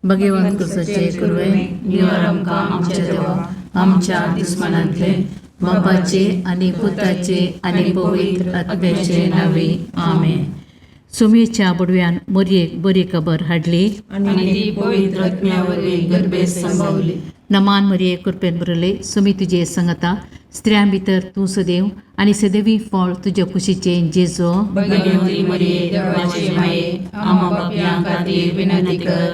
भगवंत कुसाचे कुरवे निवार आमकां आमच्या देवा आमच्या दुस्मानांतले बापाचे आनी पुताचे आनी पवित्र आत्म्याचे नावे आमेन. सुमेच्या बडव्यान मोरयेक बरी खबर हाडली आनी ती पवित्र आत्म्या वरवीं गर्भेत संभवली. नमान मरिये कृपेन भरले सुमी तुजे संगता स्त्रियां भितर तूं सदैव आनी सदैवी फळ तुज्या कुशीचें जेजो. भगवती मरिये देवाचे माये आम्हा पापयां खातीर विनंती कर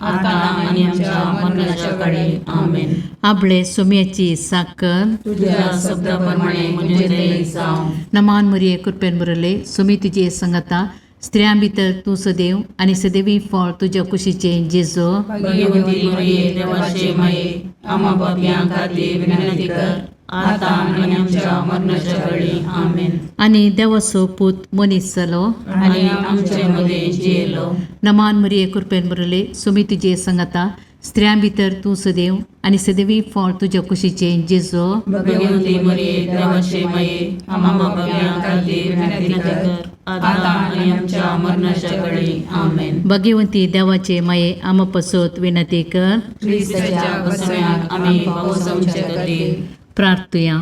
आता आनी आमच्या मरणाच्या काळी. आमेन. आपले सुम्याची साकर तुझ्या शब्दा प्रमाणे म्हजें तें जावं. नमान मरिये कृपेन भरले सुमी तुजे संगता स्त्रियां भितर तूं सदैव आनी सदैवी फळ तुज्या कुशीचें जेजो. भगवती मरिये देवाचे माये आम्हा पापयां खातीर विनंती कर आता आनी आमच्या मरणाच्या काळी. आमेन. आनी देवाचो पूत मनीस जालो आनी आमचे मदें जियेलो. नमान मरिये कृपेन भरले सुमी तुजे संगता स्त्रियां भितर तूं सदैव आनी सदैवी फळ तुज्या कुशीचें जेजो. भगवती मरिये देवाचे माये आम्हा पापयां खातीर विनंती कर आता आनी आमच्या मरणाच्या काळी. आमेन. भगवंती देवाचे माये आमा पसत विनंती कर. क्रिस्ताच्या बसम्याक आमी पावसांचे खातीर. प्रार्थुया.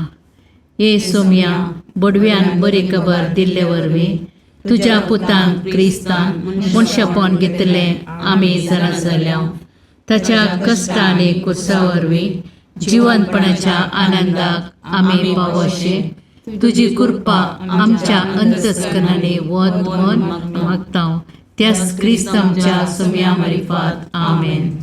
ये सोम्या बडव्यान बरी खबर दिल्ले वरवीं तुज्या पुतान क्रिस्तान मनशापण घेतलें आमी जाणा जाल्या. ताच्या कश्ट आनी कुर्सा वरवीं जिवनपणाच्या आनंदाक आमी पावोशे तुजी कृपा आमच्या अंतस्करणांनी वत म्हण मागता त्याच क्रिस्त आमच्या सोम्या मारिफात. आमेन.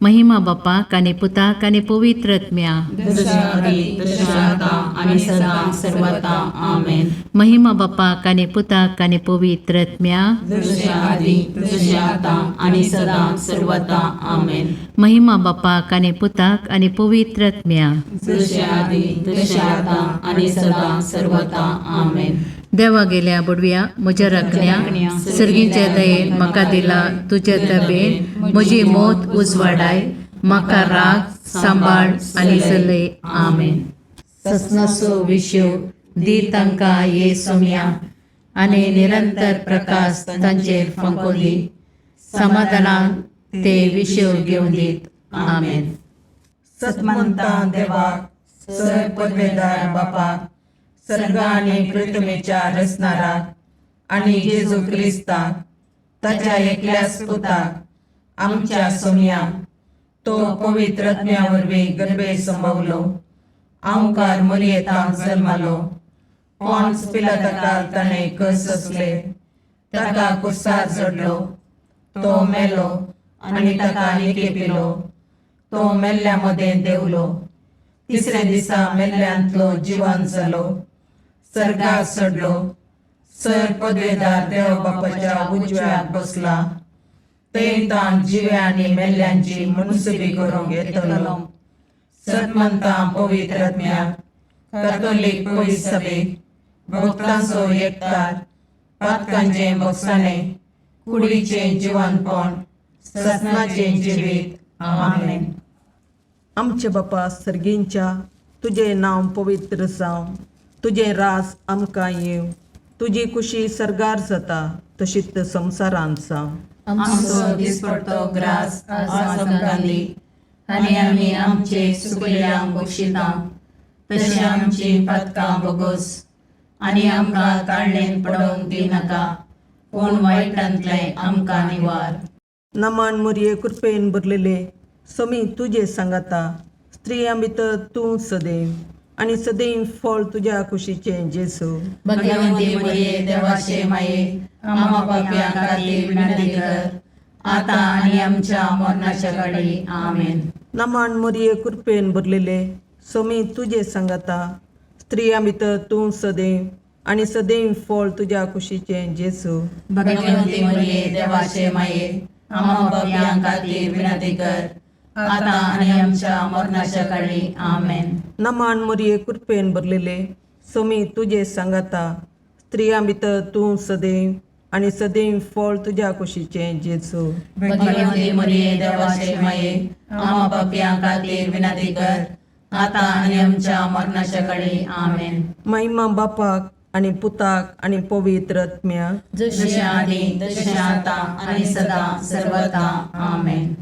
महिमा बापाक आनी पुताक आनी पवित्र आत्म्या. जशा आदी तशें आता आनी सदां सर्वता. आमेन. महिमा बापाक आनी पुताक आनी पवित्र आत्म्या. जशें आदी तशें आतां आनी सदां सर्वता. आमेन. महिमा बापाक आनी पुताक आनी पवित्र आत्म्या. जशें आदी तशें आतां आनी सदां सर्वता. आमेन. देवा गेल्या बडव्या म्हज्या राखण्या सर्गीच्या दयेन म्हाका दिला तुज्या दबेन म्हजी मौत उजवाडाय म्हाका राग सांबाळ आनी चलय. आमेन. ससनाचो विशेव दी तांकां ये सोम्या आनी निरंतर प्रकाश तांचेर फांको दी समाधानान ते विशेव घेवन दीत. आमेन. सतमंता देवाक सर पदवेदार बापाक सर्ग आनी पृथ्वीच्या रचणाराक आनी जेजू क्रिस्ताक ताच्या एकल्याच पुताक आमच्या सोमयाक तो पवित्र आत्म्या वरवीं गर्भे संभवलो आंवकार मरियेतांक जल्मालो पॉन्स पिलाताकाल ताणें कस असले ताका कुर्सार चडलो तो मेलो आनी ताका निकेपिलो तो मेल्ल्या मदें देंवलो तिसऱ्या दिसा मेल्ल्यांतलो जिवन जालो सर्गार चडलो सर पदवेदार देव बापाच्या उजव्याक बसला थंय ताण जिव्या आनी मेल्ल्यांची मुनसुबी करूंक येतलो. सतमंता पवित्र आत्म्याक कातोलीक पवित्र सभेक भक्तांचो एकतार पातकांचें भोगसाणें कुडीचें जिवनपण ससनाचें जिवीत. आमेन. आमचे बापा सर्गींच्या तुजें नांव पवित्र जावं तुजें राज आमकां येवं तुजी कुशी सर्गार जाता तशीच संवसारांत जावं. आमचो दिसपडतो ग्रास आज आमकां दी आनी आमी आमचे सुकल्यांक बक्षिता तशी आमची पातकां बोगस आनी आमकां ताळणेन पडोवंक दिनाका पूण वायटांतलें आमकां निवार. नमान मुरये कृपेन भरलेले समी तुजे सांगाता स्त्रियां भितर तूं सदैव आनी सदैव फळ तुज्या कुशीचें जेजू. भगवंती मरिये देवाचे माये आम्हा पापयां खातीर विनंती कर आता आनी आमच्या मरणाच्या काळी. आमेन. नमान मुरये कृपेन भरलेले समी तुजे सांगाता स्त्रियां भितर तूं सदैव आनी सदैव फळ तुज्या कुशीचें जेजू. भगवंती मरिये देवाचे माये आम्हा पापयां खातीर विनंती कर आता आनी आमच्या मरणाच्या काळी. आमेन. नमान मुरये कृपेन भरलेले समी तुजे सांगाता स्त्रियां भितर तूं सदैव आनी सदैव फळ तुज्या कुशीचें जेजू. भगवंती मरिये देवाचे माये आम्हा पापयां खातीर विनंती कर आता आनी आमच्या मरणाच्या काळी. आमेन. महिमा बापाक आनी पुताक आनी पवित्र आत्म्याक. जशें आदी तशें आतां आनी सदां सर्वता. आमेन.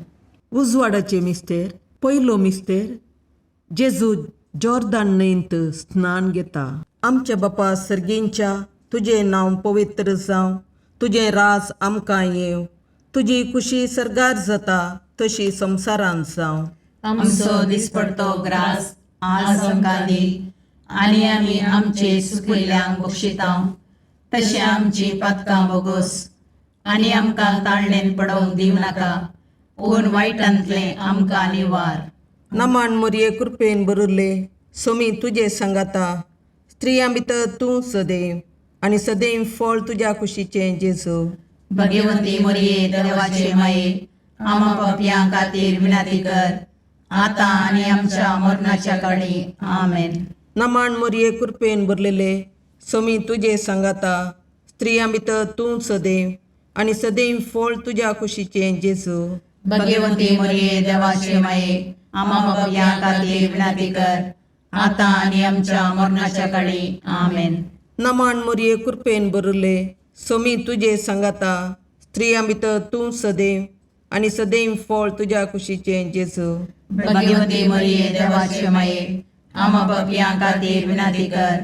उजवाडाचे मिस्तेर पयलो मिस्तेर जेजू जॉर्दान न्हंयंत स्नान घेता. आमच्या बापा सर्गींच्या तुजें नांव पवित्र जावं, तुजें राज आमकां येवं, तुजी कुशी सर्गार जाता तशी संवसारांत जावं. आमचो दिसपडतो ग्रास आज आमकां दी आनी आमी आमचे सुकिल्ल्यांक बक्षितांव तशें आमची पातकां बोगोस आनी आमकां ताळणेन पडोवंक दिवं नाका पूण वायटांतलें आमकां निवार. नमन मोरये कृपेन भरिल्ले सोमी तुजे सांगाता, स्त्रियां भितर तूं सदैव आनी सदैव फळ तुज्या कुशीचें जेजू. भगवती मोरये देवाचे माये आमा पापयां खातीर विनंती कर आतां आनी आमच्या मरणाच्या काळी. आमेन. नमन मोरये कृपेन भरलेले सोमी तुजे सांगाता, स्त्रियां भितर तूं सदैव आनी सदैव फळ तुज्या कुशीचें जेजू. भगवती मोरये देवाचे माये आमा पापयां खातीर विनंती कर आतां आनी आमच्या मरणाच्या काळी. आमेन. नमन मोरये कृपेन भरिल्ले सोमी तुजे सांगाता, स्त्रियां भितर तूं सदैव आनी सदैव फळ तुज्या कुशीचें जेजू. भगवती मोरये देवाचे माये आमा पापयां खातीर विनंती कर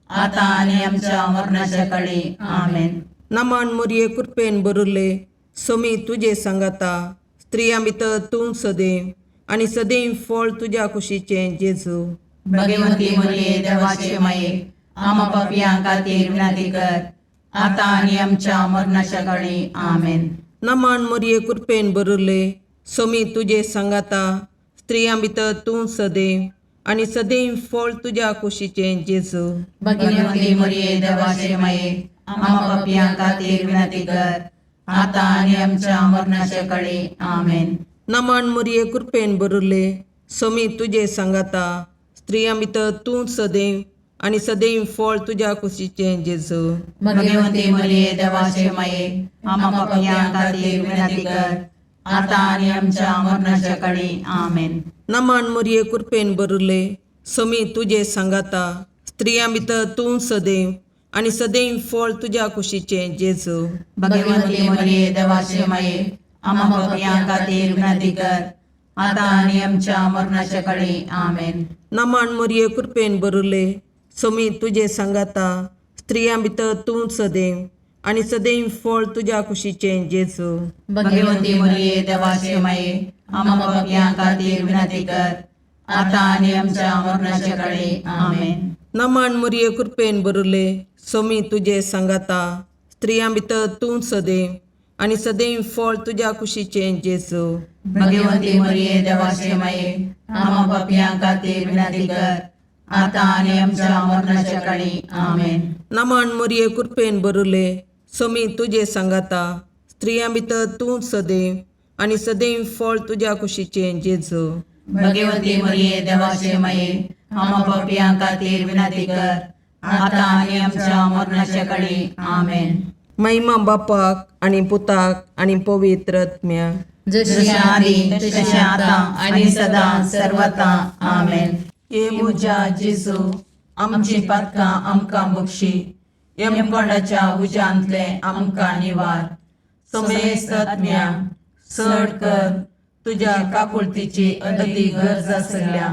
आतां आनी आमच्या मरणाच्या काळी. आमेन. नमन मोरये कृपेन भरिल्ले सोमी तुजे सांगाता, स्त्रियां भितर तूं सदैव आनी सदैव फळ तुज्या कुशीचें जेजू. भगवती मोरये देवाचे माये आमा पापयां खातीर विनंती कर आतां आनी आमच्या मरणाच्या काळी. आमेन. नमन मोरये कृपेन भरिल्ले सोमी तुजे सांगाता, स्त्रियां भितर तूं सदैव आनी सदैव फळ तुज्या कुशीचें जेजू. भगवती मोरये देवाचे माये आमा पापयां खातीर विनंती कर आतां आनी आमच्या मरणाच्या काळी. आमेन. नमन मोरये कृपेन भरिल्ले सोमी तुजे सांगाता, स्त्रियां भितर तूं सदैव आनी सदैव फळ तुज्या कुशीचें जेजू. भगवती मोरये देवाचे माये आमा पापयां खातीर विनंती कर आतां आनी आमच्या मरणाच्या काळी. आमेन. नमन मोरये कृपेन भरिल्ले सोमी तुजे सांगाता, स्त्रियां भितर तूं सदैव आनी सदैव फळ तुज्या कुशीचें जेजू. भगवती मोरये देवाचे माये आमा पापयां खातीर विनंती कर आतां आनी आमच्या मरणाच्या काळी. आमेन. नमन मोरये कृपेन भरिल्ले सोमी तुजे सांगाता, स्त्रियां भितर तूं सदैव आनी सदैव फळ तुज्या कुशीचें जेजू. भगवती मोरये देवाचे माये आमा पापयां खातीर विनंती कर आतां आनी आमच्या मरणाच्या काळी. आमेन. नमन मोरये कृपेन भरिल्ले सोमी तुजे सांगाता, स्त्रियां भितर तूं सदैव आनी सदैव फळ तुज्या कुशीचें जेजू. भगवती मोरये देवाचे माये आमा पापयां खातीर विनंती कर आतां आनी आमच्या मरणाच्या काळी. आमेन. नमन मोरये कृपेन भरिल्ले सोमी तुजे सांगाता, स्त्रियां भितर तूं सदैव आनी सदैव फळ तुज्या कुशीचें जेजू. भगवती मोरये देवाचे माये आमा पापयां खातीर विनंती कर आतां आनी आमच्या मरणाच्या काळी. आमेन. महिमा बापाक आनी पुताक आनी पवित्र आत्म्याक. जशी जशें आदी तशें आतां आनी सदां सर्वता. आमेन. हे म्हज्या जेजू, आमची पातकां आमकां बक्षी, यमकोंडाच्या उज्यांतलें आमकां निवार, समेस्त आत्म्या चड कर तुज्या काकुळतीची अदती गरज आसल्या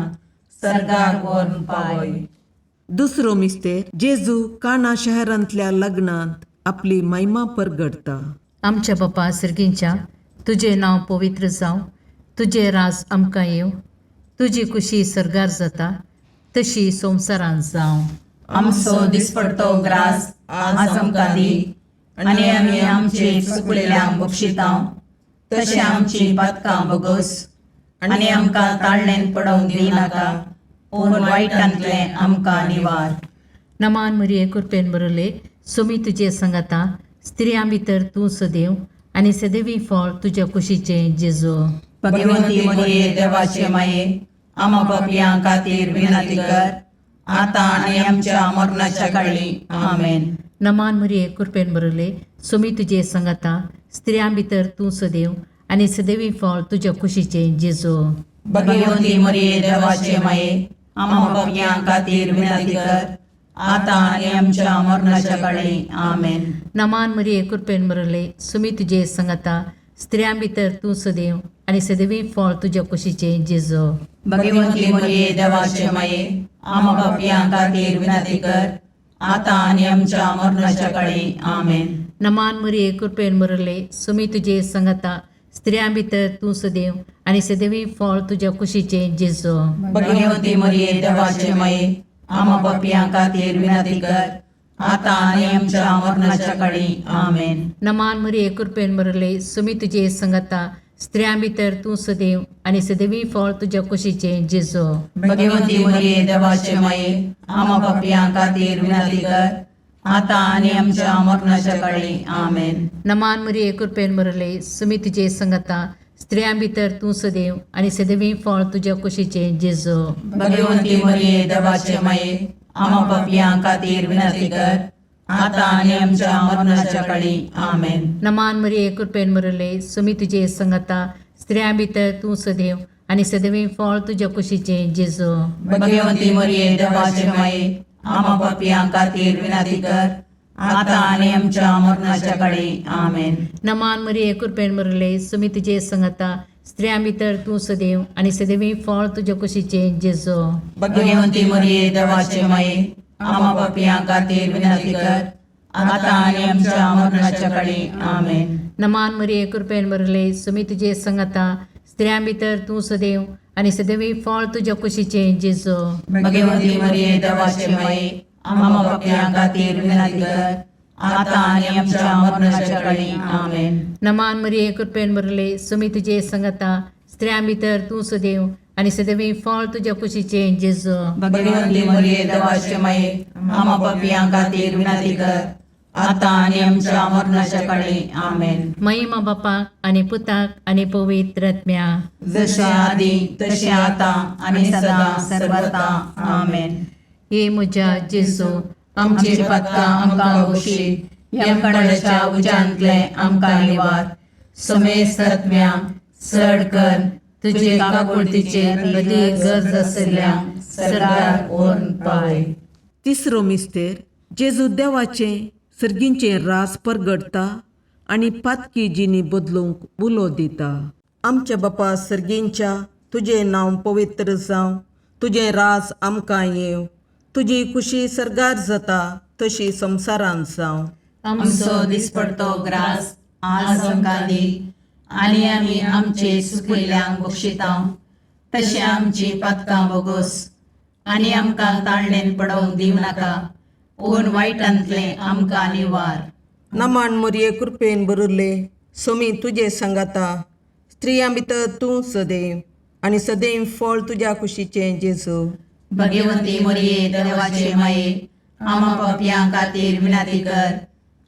सर्गाक व्हरून पावय. दुसरो मिस्तेर जेजू काना शहरांतल्या लग्नांत आपली महिमा परगडता. आमच्या बापा सर्गींच्या तुजें नांव पवित्र जावं, तुजें राज आमकां येवं, तुजी कुशी सर्गार जाता तशी संवसारांत जावं. आमचो दिसपडतो ग्रास आज आमकां दी आनी आमी आमचे चुकलेल्यांक बक्षितांव तशें आमची पातकां बोगोस आनी आमकां ताळणेन पडोवंक दिवं नाका पूण वायटांतलें आमकां निवार. नमान मरिये कृपेन भरले सोमी तुजे संगाता, स्त्रियां भितर तूं सदैव आनी सदैवी फळ तुज्या कुशीचें जेजू. भगवती मोरये देवाचे माये आमा पापयां खातीर विनंती कर आतां आनी आमच्या मरणाच्या काळी. आमेन. नमान मरिये कृपेन भरले सोमी तुजे संगाता, स्त्रियां भितर तूं सदैव आनी सदैवी फळ तुज्या कुशीचें जेजू. भगवती मोरये देवाचे माये आमा पापयां खातीर विनंती कर आतां आनी आमच्या मरणाच्या काळी. आमेन. नमान मरिये कृपेन भरले सुमी तुजे संगाता, स्त्रियां भितर तूं सदैव आनी सदैवी फळ तुज्या कुशीचें जेजो. भगवंती मरिये देवाचे माये, आमा पापयां खातीर विनंती कर, आतां आनी आमच्या मरणाच्या काळी. आमेन. नमान मरिये, कृपेन भरले, सुमी तुजे संगता, स्त्रियां भितर तूं सदैव आनी सदैवी फळ तुज्या कुशीचें जेजो. भगवंती मरिये देवाचे माये, आमा पापयां खातीर विनंती कर, आतां आनी आमच्या मरणाच्या काळी. आमेन. नमान मरिये, कृपेन भरले, सुमी तुजे संगता, स्त्रियां भितर तूं सदैव आनी सदैवी फळ तुज्या कुशीचें जेजो. भगवंती मरिये देवाचे माये, आमा पापयां खातीर विनंती कर, आतां आनी आमच्या मरणाच्या काळी. आमेन. नमान मरिये, कृपेन भरले, सुमी तुजे संगता, स्त्रियां भितर तूं सदैव आनी सदैवी फळ तुज्या कुशीचें जेजो. भगवंती मरिये देवाचे माये, आमा पापयां खातीर विनंती कर, आतां आनी आमच्या मरणाच्या काळी. आमेन. नमान मरिये, कृपेन भरले, सुमी तुजे संगता, स्त्रियां भितर तूं सदैव आनी सदैवी फळ तुज्या कुशीचें जेजो. भगवंती मरिये देवाचे माये, आमा पापयां खातीर विनंती कर, आतां आनी आमच्या मरणाच्या काळी. आमेन. नमान मरिये, कृपेन भरले, सुमी तुजे संगता, स्त्रियां भितर तूं सदैव आनी सदैवी फळ तुज्या कुशीचें जेजो. भगवंती मरिये देवाचे माये, आमा पापयां खातीर विनंती कर, आतां आनी आमच्या मरणाच्या काळी. आमेन. नमान मरिये, कृपेन भरले, सुमी तुजे संगता, स्त्रियां भितर तूं सदैव आनी सदैवी फळ तुज्या कुशीचें जेजो. भगवंती मरिये देवाचे माये, आमा पापयां खातीर विनंती कर, आतां आनी आमच्या मरणाच्या काळी. आमेन. नमान मरिये, कृपेन भरले, सुमी तुजे संगता, स्त्रियां भितर तूं सदैव आनी सदैवी फळ तुज्या कुशीचें जेजो. भगवंती मरिये देवाचे माये, आमा पापयां खातीर विनंती कर, आतां आनी आमच्या मरणाच्या काळी. आमेन. महिमा बापाक आनी पुताक आनी पवित्र आत्म्या. जशे आदी तशें आतां आनी सदां सर्वता. आमेन. हे म्हज्या जेजू, आमची पातकां आमकां बक्षी, यमकणाच्या उज्यांतले आमकां निवार, समेस्त आत्म्या चड कर तुजे काकुळतीचेर अदीक गरज आशिल्ल्या सरकार व्हरून पावय. तिसरो मिस्तेर जेजू देवाचें सर्गींचें रास परगटता आनी पातकी जिणी बदलूंक उलो दिता. आमच्या बापा सर्गींच्या, तुजें नांव पवित्र जावं, तुजें राज आमकां येवं, तुजी खुशी सर्गार जाता तशी संवसारांत जावं. आमचो दिसपडतो ग्रास आज आमकां दी, आनी आमी आमचे सुकिल्ल्यांक बक्षिता तशें आमची पातकां बोगोस, आनी आमकां ताळणेन पडोवंक दिवं नाका, पूण वायटांतलें आमकां निवार. नमान मरिये, कृपेन भरिल्ले, सोमी तुजे सांगाता, स्त्रियां भितर तूं सदैव आनी सदैव फळ तुज्या कुशीचें जेजू. भगवंती मरिये देवाचे माये, आमा पापयां खातीर विनंती कर,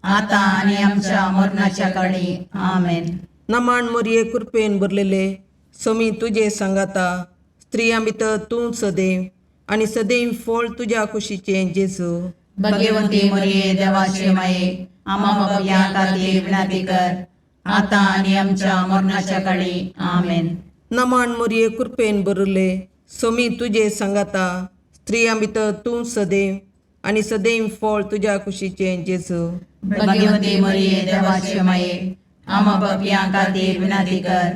आतां आनी आमच्या मरणाच्या काळी. आमेन. नमान मरिये, कृपेन भरलेले, सोमी तुजे सांगाता, स्त्रियां भितर तूं सदैव आनी सदैव फळ तुज्या कुशीचें जेजू. भगवंती मरिये देवाचे माये, आमा पापयां खातीर विनंती कर, आतां आनी आमच्या मरणाच्या काळी. आमेन. नमान मरिये, कृपेन भरिल्ले, सोमी तुजे सांगाता, स्त्रियां भितर तूं सदैव आनी सदैव फळ तुज्या कुशीचें जेजू. भगवंती मरिये देवाचे माये, आमा पापयां खातीर विनंती कर,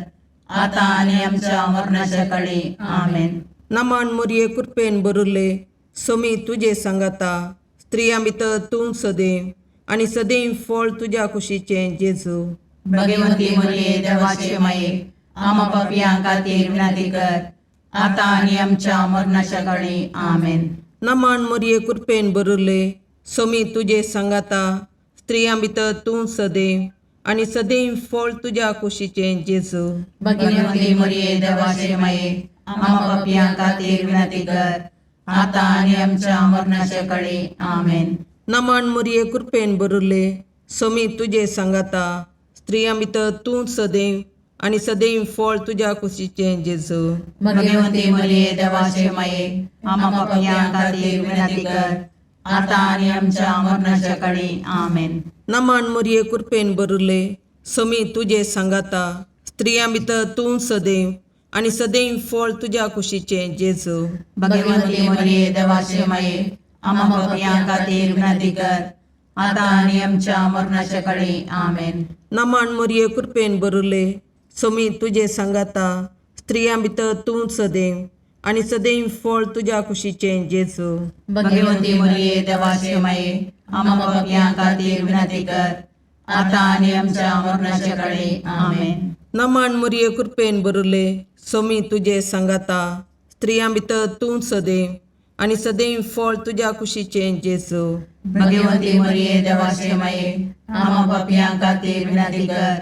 आतां आनी आमच्या मरणाच्या काळी. आमेन. नमान मरिये, कृपेन भरिल्ले, सोमी तुजे सांगाता, स्त्रियां भितर तूं सदैव आनी सदैव फळ तुज्या कुशीचें जेजू. भगवंती मरिये देवाचे माये, आमा पापयां खातीर विनंती कर, आतां आनी आमच्या मरणाच्या काळी. आमेन. नमान मरिये, कृपेन भरिल्ले, सोमी तुजे सांगाता, स्त्रियां भितर तूं सदैव आनी सदैव फळ तुज्या कुशीचें जेजू. भगवंती मरिये देवाचे माये, आमा पापयां खातीर विनंती कर, आतां आनी आमच्या मरणाच्या काळी. आमेन. नमान मरिये, कृपेन भरिल्ले, सोमी तुजे सांगाता, स्त्रियां भितर तूं सदैव आनी सदैव फळ तुज्या कुशीचें जेजू. भगवंती मरिये देवाचे माये, आमा पापयां खातीर विनंती कर, आतां आनी आमच्या मरणाच्या काळी. आमेन. नमान मरिये, कृपेन भरिल्ले, सोमी तुजे सांगाता, स्त्रियां भितर तूं सदैव आनी सदैव फळ तुज्या कुशीचें जेजू. भगवंती मरिये देवाचे माये, आमा पापयां खातीर विनंती कर, आतां आनी आमच्या मरणाच्या काळी. आमेन. नमाण मोरये, कृपेन बरुले, सोमी तुजे सांगाता, स्त्रियां भितर तूं सदैव आनी सदैव फळ तुज्या कुशीचें जेजू. भगवंती मरिये, देवाचे माये, आम्हा पापयां खातीर विनंती कर, आतां आनी आमच्या मरणाच्या काळी. आमेन. नमाण मोरये, कृपेन बरुले, सोमी तुजे सांगाता, स्त्रियां भितर तूं सदैव आनी सदैव फळ तुज्या कुशीचें जेजू. भगवंती मरिये, देवाचे माये, आम्हा पापयां खातीर विनंती कर,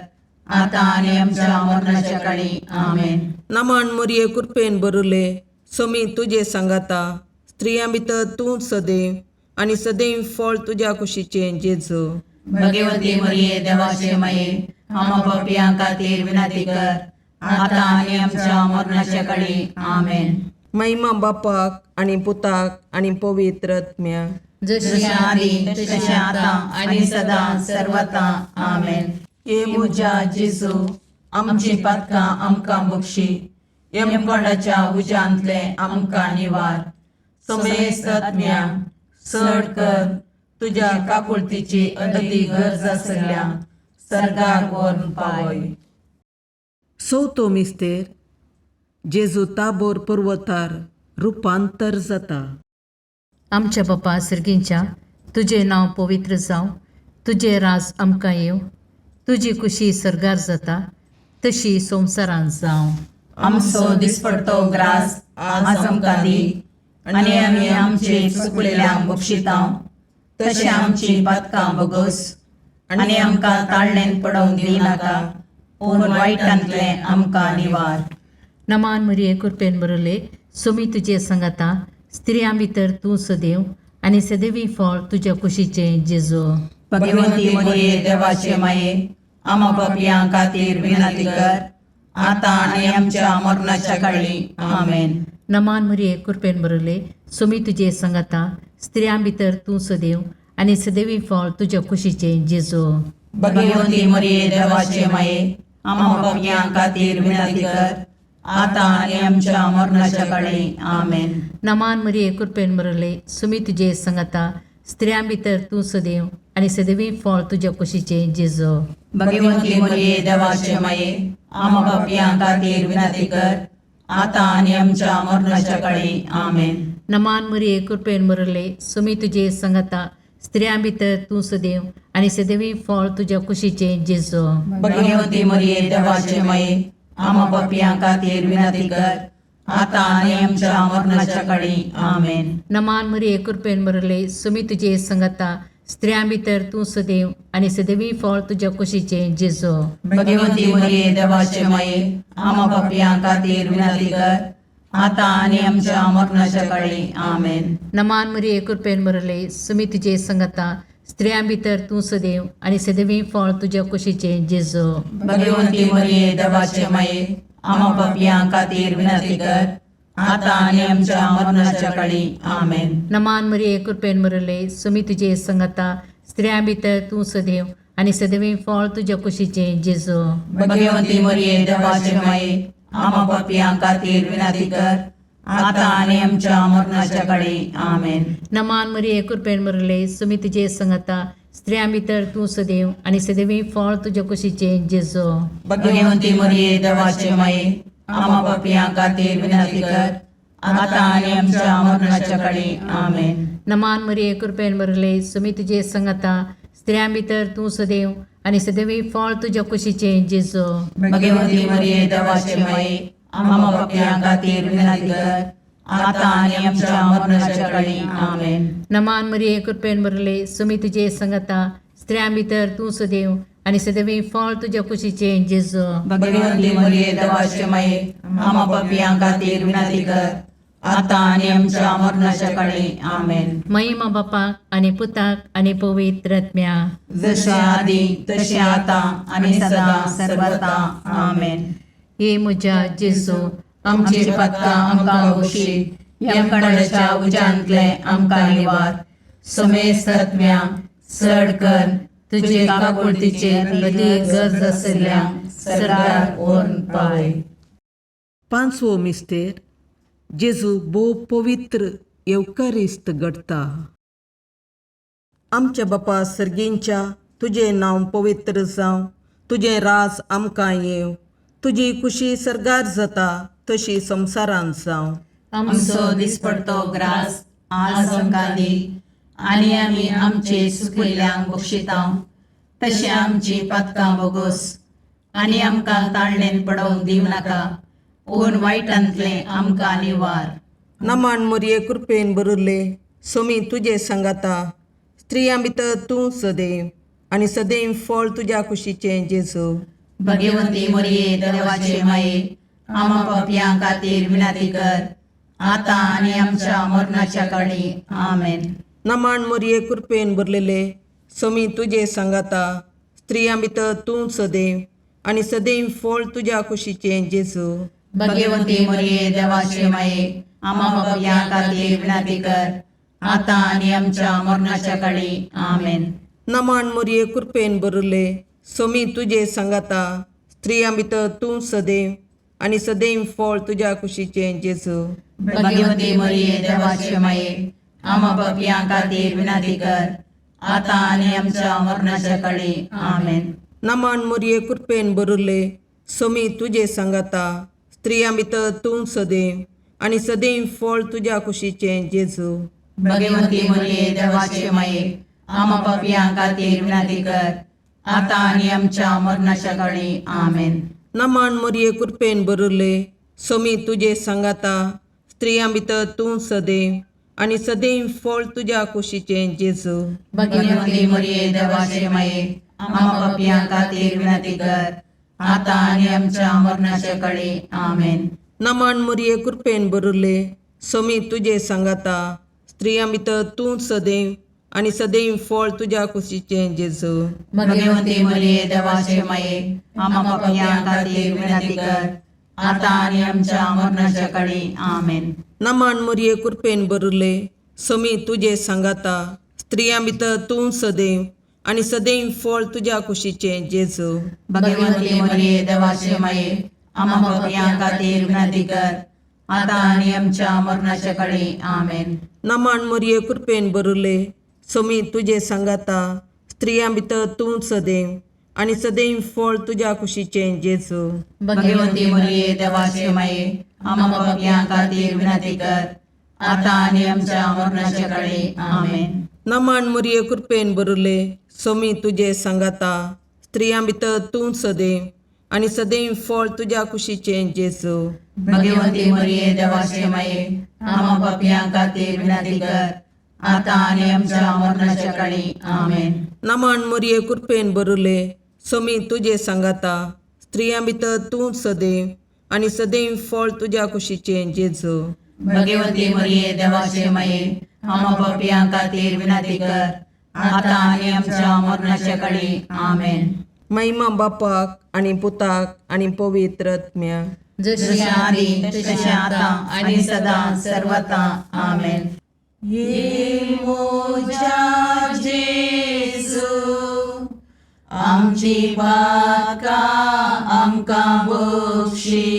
आतां आनी आमच्या मरणाच्या काळी. आमेन. नमाण मोरये, कृपेन बरुले, सोमी तुजे सांगाता, स्त्रियां भितर तूं सदैव आनी सदैव फळ तुज्या कुशीचें जेजू. भगवंती मरिये, देवाचे माये, आम्हा पापयां खातीर विनंती कर, आतां आनी आमच्या मरणाच्या काळी. आमेन. महिमा बापाक आनी पुताक आनी पवित्र आत्म्याक. जशी जशें आदी तशें आतां आनी सदां सर्वता. आमेन. हे म्हज्या जेजू, आमची पातकां आमकां बक्षी, यमकोंडाच्या उज्यांतले आमकां निवार, समेस्त आत्म्या चड कर तुज्या काकुळतीची अदी गरज आसल्या सर्गाक व्हरून पावय. चवथो मिस्तेर, जेजू ताबोर पर्वतार रुपांतर जाता. आमच्या बापा सर्गींच्या, तुजें नांव पवित्र जावं, तुजें राज आमकां येवं, तुजी कुशी सर्गार जाता तशी संवसारांत जावं. आमचो दिसपडतो ग्रास आज आमकां दी, आनी आमी आमचे चुकलेल्यांक बक्षितां तशें आमची पातकां बगोस, आनी आमकां ताळणेन पडोवंक दिवनाका, पूण वायटांतलें आमकां निवार. नमान मरिये, कृपेन बरले, सुमी तुजे सांगाता, स्त्रियां भितर तूं सदैव आनी सदैवी फळ तुज्या कुशीचें जेजू. भगवंती मरिये, देवाचे माये, आमा पापयां खातीर विनंती कर, आतां आनी आमच्या मरणाच्या काळी. आमेन. नमान मरिये, कृपेन बरले, सुमी तुजे सांगाता, स्त्रियां भितर तूं सदैव आनी सदैवी फळ तुज्या कुशीचें जेजू. भगवंती मरिये, देवाचे माये, आमा पापयां खातीर विनंती कर, आतां आनी आमच्या मरणाच्या काळी. आमेन. नमान मरिये, कृपेन बरले, सुमी तुजे सांगाता, स्त्रियां भितर तूं सदैव आनी सदैवी फळ तुज्या कुशीचें जेजू. भगवंती मरिये, देवाचे माये, आमा पापयां खातीर विनंती कर, आतां आनी आमच्या मरणाच्या काळी. आमेन. नमान मरिये, कृपेन बरले, सुमी तुजे सांगाता, स्त्रियां भितर तूं सदैव आनी सदैवी फळ तुज्या कुशीचें जेजू. भगवंती मरिये, देवाचे माये, आमा पापयां खातीर विनंती कर, आतां आनी आमच्या मरणाच्या काळी. आमेन. नमान मरिये, कृपेन बरले, सुमी तुजे सांगाता, स्त्रियां भितर तूं सदैव आनी सदैवी फळ तुज्या कुशीचें जेजू. भगवंती मरिये, देवाचे माये, आमा पापयां खातीर विनंती कर, आतां आनी आमच्या मरणाच्या काळी. आमेन. नमान मरिये, कृपेन बरले, सुमी तुजे सांगाता, स्त्रियां भितर तूं सदैव आनी सदैवी फळ तुज्या कुशीचें जेजू. भगवंती मरिये, देवाचे माये, आमा पापयां खातीर विनंती कर, आतां आनी आमच्या मरणाच्या काळी. आमेन. नमान मरिये, कृपेन बरले, सुमी तुजे सांगाता, स्त्रियां भितर तूं सदैव आनी सदैवी फळ तुज्या कुशीचें जेजू. भगवंती मरिये, देवाचे माये, आमा पापयां खातीर विनंती कर, आतां आनी आमच्या मरणाच्या काळी. आमेन. नमान मरिये, कृपेन बरले, सुमी तुजे सांगाता, स्त्रियां भितर तूं सदैव आनी सदैवी फळ तुज्या कुशीचें जेजू. भगवंती मरिये, देवाचे माये, आमा पापयां खातीर विनंती कर, आतां आनी आमच्या मरणाच्या काळी. आमेन. नमान मरिये, कृपेन बरले, सुमी तुजे सांगाता, स्त्रियां भितर तूं सदैव आनी सदैवी फळ तुज्या कुशीचें जेजू. भगवंती मरिये, देवाचे माये, आमा पापयां खातीर विनंती कर, आतां आनी आमच्या मरणाच्या काळी. आमेन. नमान मरिये, कृपेन बरले, सुमी तुजे सांगाता, स्त्रियां भितर तूं सदैव आनी सदैवी फळ तुज्या कुशीचें जेजू. भगवंती मरिये, देवाचे माये, आमा पापयां खातीर विनंती कर, आतां आनी आमच्या मरणाच्या काळी. आमेन. महिमा बापाक आनी पुताक आनी पवित्र आत्म्या. जशें आदी तशें आतां आनी सदां सर्वता. आमेन. हे म्हज्या जेजू, आमची पातकां आमकां बक्षी, यमकंडाच्या उज्यांतले आमकां निवार, समेस्त आत्म्या चड कर तुजे काकुळतीचे अदी गरज आशिल्ल्या सरकार व्हरून पावय. पांचवो मिस्तेर, जेजू भोव पवित्र येवकारिस्त घडटा. आमच्या बापा सर्गींच्या तुजें नांव पवित्र जावं, तुजें राज आमकां येवं, तुजी खुशी सर्गार जाता तशी संवसारांत जावं. आमचो दिसपडतो ग्रास आज आमकां दी आनी आमी आमचे सुकिल्ल्यांक बक्षिता तशें आमची पातकां बोगोस आनी आमकां ताळणेन पडोवंक दिवं नाका पूण वायटांतलें आमकां निवार. नमन मोरये कृपेन भरिल्ले सोमी तुजे सांगाता, स्त्रियां भितर तूं सदैव आनी सदैव फळ तुज्या कुशीचें जेजू. भगवंती मोरये देवाचे माये आमा पापयां खातीर विनंती कर आतां आनी आमच्या मरणाच्या काळी. आमेन. नमन मोरये कृपेन भरलेले सोमी तुजे सांगाता, स्त्रियां भितर तूं सदैव आनी सदैव फळ तुज्या कुशीचें जेजू. भगवंती मोरये देवाचे माये आमा पापयां खातीर विनंती कर आतां आनी आमच्या मरणाच्या काळी. आमेन. नमन मोरये कृपेन भरिल्ले सोमी तुजे सांगाता, स्त्रियां भितर तूं सदैव आनी सदैव फळ तुज्या कुशीचें जेजू. भगवंती मोरये देवाचे माये आमा पापयां खातीर विनंती कर आतां आनी आमच्या मरणाच्या काळी. आमेन. नमन मोरये कृपेन भरिल्ले सोमी तुजे सांगाता, स्त्रियां भितर तूं सदैव आनी सदैव फळ तुज्या कुशीचें जेजू. भगवंती मोरये देवाचे माये आमा पापयां खातीर विनंती कर आतां आनी आमच्या मरणाच्या काळी. आमेन. नमन मोरये कृपेन भरिल्ले सोमी तुजे सांगाता, स्त्रियां भितर तूं सदैव आनी सदैव फळ तुज्या कुशीचें जेजू. भगवंती मोरये देवाचे माये आमा पापयां खातीर विनंती कर आतां आनी आमच्या मरणाच्या काळी. आमेन. नमन मोरये कृपेन भरिल्ले सोमी तुजे सांगाता, स्त्रियां भितर तूं सदैव आनी सदैव फळ तुज्या कुशीचें जेजू. भगवंती मोरये देवाचे माये आमा पापयां खातीर विनंती कर आतां आनी आमच्या मरणाच्या काळी. आमेन. नमन मोरये कृपेन भरिल्ले सोमी तुजे सांगाता, स्त्रियां भितर तूं सदैव आनी सदैव फळ तुज्या कुशीचें जेजू. भगवंती मोरये देवाचे माये आमा पापयां खातीर विनंती कर आतां आनी आमच्या मरणाच्या काळी. आमेन. नमन मोरये कृपेन भरिल्ले सोमी तुजे सांगाता, स्त्रियां भितर तूं सदैव आनी सदैव फळ तुज्या कुशीचें जेजू. भगवंती मोरये देवाचे माये आमा पापयां खातीर विनंती कर आतां आनी आमच्या मरणाच्या काळी. आमेन. नमन मोरये कृपेन भरिल्ले सोमी तुजे सांगाता, स्त्रियां भितर तूं सदैव आनी सदैव फळ तुज्या कुशीचें जेजू. भगवंती मोरये देवाचे माये आमा पापयां खातीर विनंती कर आतां आनी आमच्या मरणाच्या काळी. आमेन. नमन मोरये कृपेन भरिल्ले सोमी तुजे सांगाता, स्त्रियां भितर तूं सदैव आनी सदैव फळ तुज्या कुशीचें जेजू. भगवंती मोरये देवाचे माये आमा पापयां खातीर विनंती कर आतां आनी आमच्या मरणाच्या काळी. आमेन. महिमा बापाक आनी पुताक आनी पवित्र आत्म्याक. जशी जशें आदी तशें आतां आनी सदां सर्वता. आमेन. ये मोजा जेजू आमची पातकां आमकां बक्षी,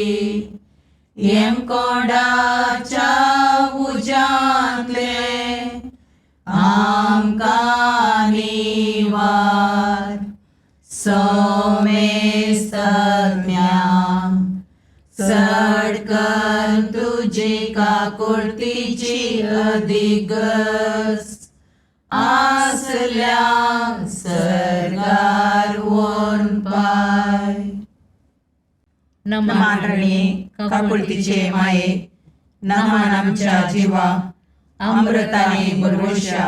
येमकोंडाच्या उज्यांतले आमकां निवार, सोमेस्तम्या चड कर तुजी काकुळतीची अधिगस आसल्या सर्गार वोन पाय. नमन रणी काकुळतीचे माये, नमन आमच्या जिवा अमृताने बरवशा,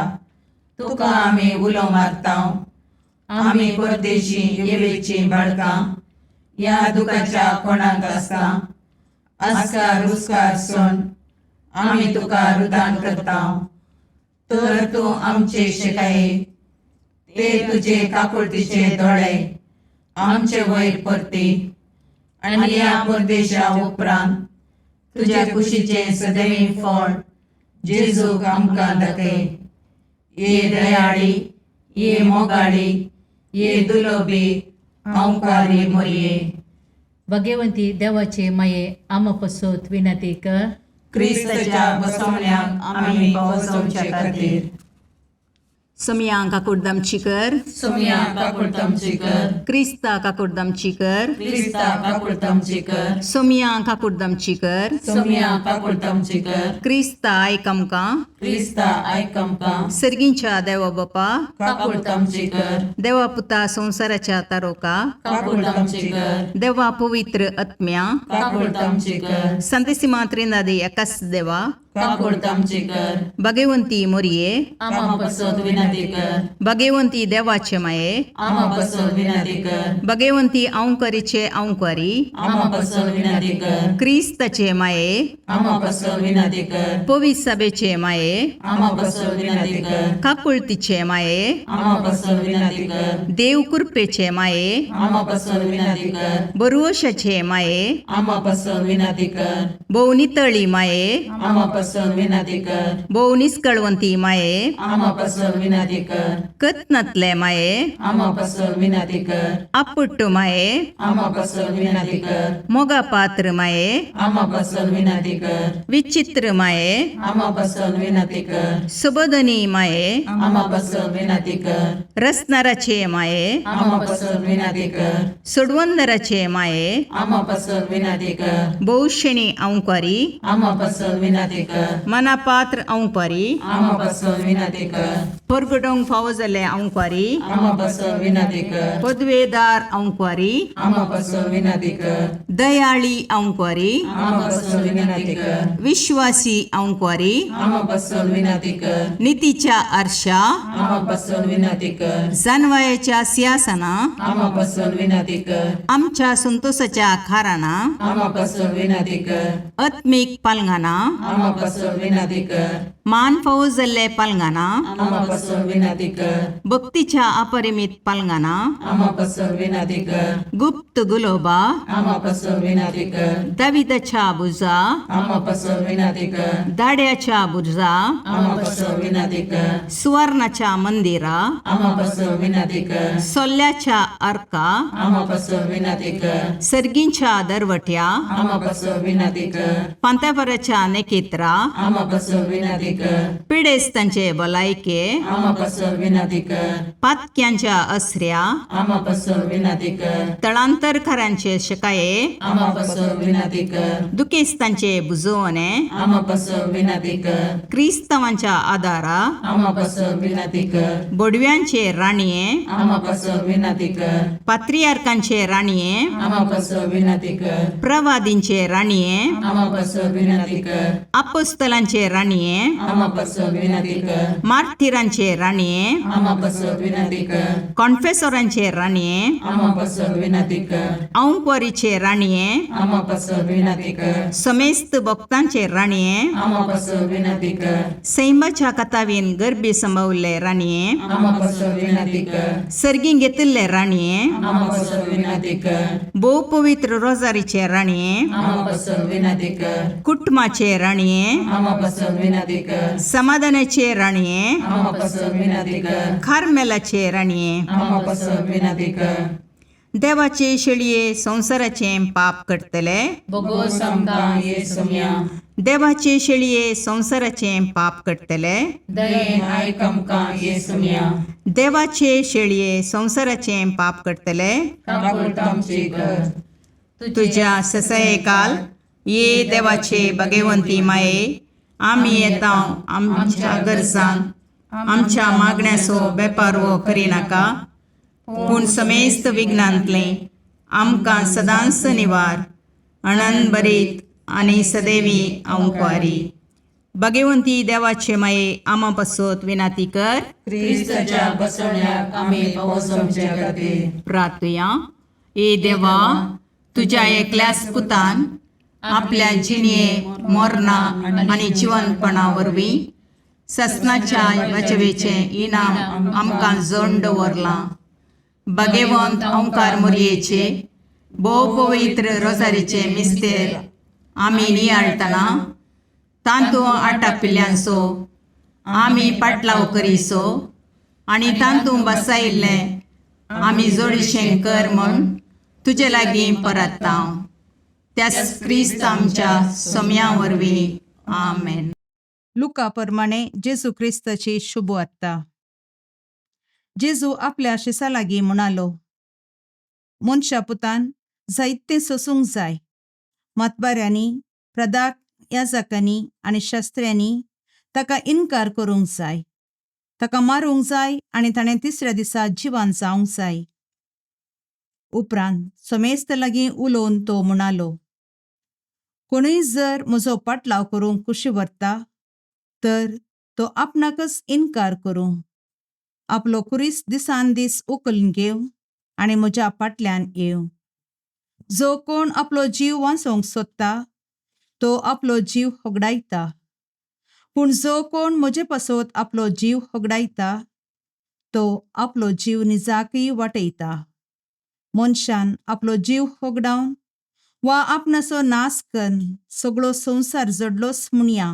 तुका आमी उलो मारता. आमी परदेशी येवेची बाळकां ह्या दुखाच्या कोणाक आसता आस्कार उस्कार सोन आमी तुका रुदान करता. तर तूं आमचे शिकाये ते तुजे काकुळतीचे दोळे आमचे वयर परती आनी ह्या परदेशा उपरांत तुज्या कुशीचें सदैव फळ जेजूक आमकां दाखय. ये दयाळी, ये मोगाळी, ये दुलोबी ओंकारी मोरये. भगवंती देवाचे माये आमा पसत विनंती कर. क्रिस्ताच्या बसवण्याक आमी पावसवचे खातीर. सोमया काकुडदामची कर. सोमया काकुळतामची कर. क्रिस्ता काकुडदामची कर. क्रिस्ता काकुळतामची कर. सोमया काकुडदामची कर. सोमया काकुळतामची कर. क्रिस्ता आयक आमकां. क्रिस्ता आयक आमकां. सर्गींच्या देवा बापा, काकुळतामची कर. देवा पुता संवसाराच्या तारोका, काकुळतामची कर. देवा पवित्र आत्म्या, काकुळतामची कर. संतेसिमा त्रिनादी एकाच देवा, काकुळतामची कर. भगवंती मोरये, आमा पसत विनंती कर. भगवंती देवाचे माये, आमा पसत विनंती कर. भगवंती अंकरीचे अंकरी, आमा पसत विनंती कर. क्रिस्ताचे माये, आमा पसत विनंती कर. पवित्र सभेचे माये, आमा पसत विनंती कर. काकुळतीचे माये, आमा पसत विनंती कर. देव कृपेचे माये, आमा पसत विनंती कर. बरुवशाचे माये, आमा पसत विनंती कर. भोवनितळी माये, आमा पसत विनंती कर. भोव निस्कळवंती माये, आमा पसत विनंती कर. कत्नातले माये, आमा पसत विनंती कर. आपुट्ट माये, आमा पसत विनंती कर. मोगा पात्र माये, आमा पसत विनंती कर. विचित्र माये, आमा पसत विनंती कर. सुबोधनी माये, आमा पसत विनंती कर. रसनाराचे माये, आमा पसत विनंती कर. सोडवंदराचे माये, आमा पसत विनंती कर. भोवशेणी अंकारी, आमा पसत विनंती कर. मनापात्र अंकारी, आमा पसत विनंती कर. परगटोंक फावो जाल्ले अंकारी, आमा पसत विनंती कर. पदवेदार अंकारी, आमा पसत विनंती कर. दयाळी अंकारी, आमा पसत विनंती कर. विश्वासी अंकारी, आमा पसत विनंती कर. नितीच्या आरशा, आमा पसत विनंती कर. जानवायाच्या सिंहासना, आमा पसत विनंती कर. आमच्या संतोषाच्या खाराना, आमा पसत विनंती कर. आत्मीक पालंगाना, आमा पसत विनंती कर. मान फावो जाल्ले पालंगाना, आमा पसत विनंती कर. भक्तीच्या अपरिमित पालंगाना, आमा पसत विनंती कर. गुप्त गुलोबा, आमा पसत विनंती कर. दाविदाच्या बुजा, आमा पसत विनंती कर. दाड्याच्या बुजा, आमा पसत विनंती कर. सुवर्णाच्या मंदिरा, आमा पसत विनंती कर. सोल्ल्याच्या अर्का, आमा पसत विनंती कर. सर्गींच्या दरवट्या, आमा पसत विनंती कर. पांतापराच्या नेकेत्रा, आमा पसत विनंती कर. पिडेस्तांचे भलायके, आमा पसत विनंती कर. पातक्यांच्या असऱ्या, आमा पसत विनंती कर. तळांतरकारांचे शकाये, आमा पसत विनंती कर. दुखेस्तांचे बुजवणे, आमा पसत विनंती कर. क्रिस्तांवांच्या आदारा, आमा पसत विनंती कर. बोडव्यांचे राणये, आमा पसत विनंती कर. पात्रियार्कांचे राणये, आमा पसत विनंती कर. प्रवादींचे राणये, आमा पसत विनंती कर. अपोस्तलांचे राणये, आमा पसत विनंती कर. मार्थिरांचे राणये, आमा पसत विनंती कर. कॉन्फेसोरांचे राणये, आमा पसत विनंती कर. औंकवारीचे राणये, आमा पसत विनंती कर. समेस्त भक्तांचे राणये, आमा पसत विनंती कर. सैमाच्या कथावीन गर्भी संभवल्ले राणये, आमा पसत विनंती कर. सर्गीं घेतिल्ले राणये, आमा पसत विनंती कर. भोव पवित्र रोजारीचे राणये, आमा पसत विनंती कर. कुटुंबाचे राणये, आमा पसत विनंती कर. समाधानाचे राणये, आमा पसत विनंती कर. कार्मेलाचे राणये, आमा पसत विनंती कर. देवाचे शेळये संवसाराचें पाप करतले, बोगोस आमकां ये सोम्या. देवाचे शेळये संवसाराचें पाप करतले, दयेन आयक आमकां ये सोम्या. देवाचे शेळये संवसाराचें पाप करतले, काकुळतामची कर. तुज्या ससयकाल ये देवाचे भगवंती माये, आमी येता आमच्या गरजान आमच्या मागण्याचो बेपारवो करिनाका, पूण समेस्त विघ्नांतलें आमकां सदांच निवार अणन बरीत आनी सदैवी अंकवारी. भगवंती देवाचे माये, आमा पासत विनाती कर. क्रिस्ताच्या बसवण्याक आमी पावस आमच्या खातीर. प्रार्थुया. ए देवा, तुज्या एकल्याच पुतान आपल्या जिणये मोरना आनी जिवनपणा वरवीं ससनाच्या वाचवेचें इनाम आमकां जोड दवरलां. भगवंत ओंकार मोरयेचे भोव पवित्र रोजारीचे मिस्तेर आमी नियाळटना तांतू आटापिल्ल्यांचो आमी पाटलाव करीसो आनी तांतू बसायिल्लें आमी जोडीशें कर म्हूण तुजे लागीं परत्ता, त्याच क्रिस्त आमच्या सोम्या वरवीं. आमेन. लुका प्रमाणे जेजू क्रिस्ताची शुभ वार्ता. जेजू आपल्या शिसा लागीं म्हणालो, मनशा पुतान जायतें सोसूंक जाय. मातबाऱ्यांनी, प्रधान याजकांनी आनी शास्त्र्यांनी ताका इनकार करूंक जाय, ताका मारूंक जाय आनी ताणें तिसऱ्या दिसा जिवान जावंक जाय. उपरांत समेस्त लागीं उलोवन तो म्हणालो, कोणूय जर म्हजो पाटलाव करूंक कुशी व्हरता तर तो आपणाकच इनकार करूं, आपलो कुरीस दिसान दीस उखलून घेवं आनी म्हज्या फाटल्यान येवं. जो कोण आपलो जीव वांचोवंक सोदता तो आपलो जीव होगडायता, पूण जो कोण म्हजे पासत आपलो जीव होगडायता तो आपलो जीव निजाकय वाटयता. मनशान आपलो जीव होगडावन वा आपणाचो नाश करून सगळो संवसार जोडलोच म्हणया,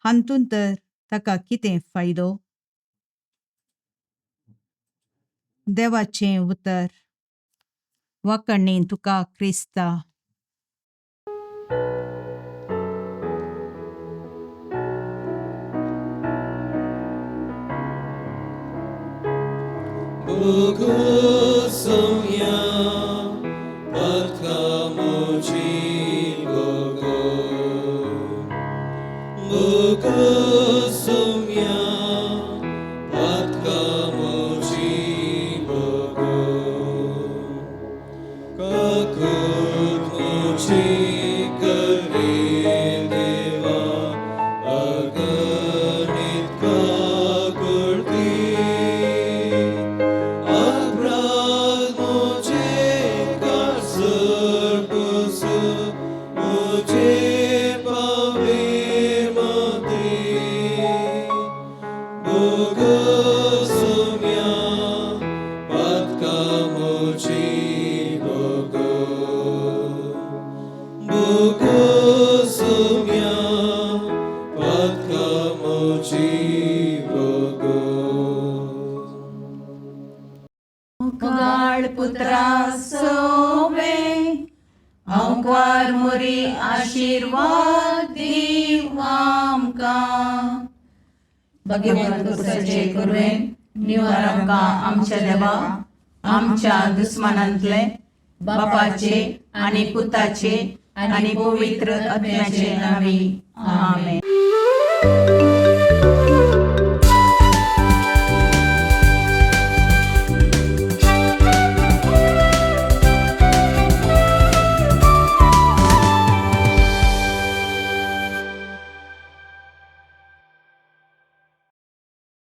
हातूंत तर ताका कितें फायदो? देवाचें उतर. वाकणी तुका क्रिस्ता. मुगाळ पुत्रा सोवे अंकार मोरी आशीर्वाद दीव आमकां. भगवंत कुसाचे कुरवेन निवार आमकां आमच्या देवा, आमच्या दुस्मानांतले बापाचे आनी पुताचे आनी पवित्र आत्म्याचे नांवी. आमेन.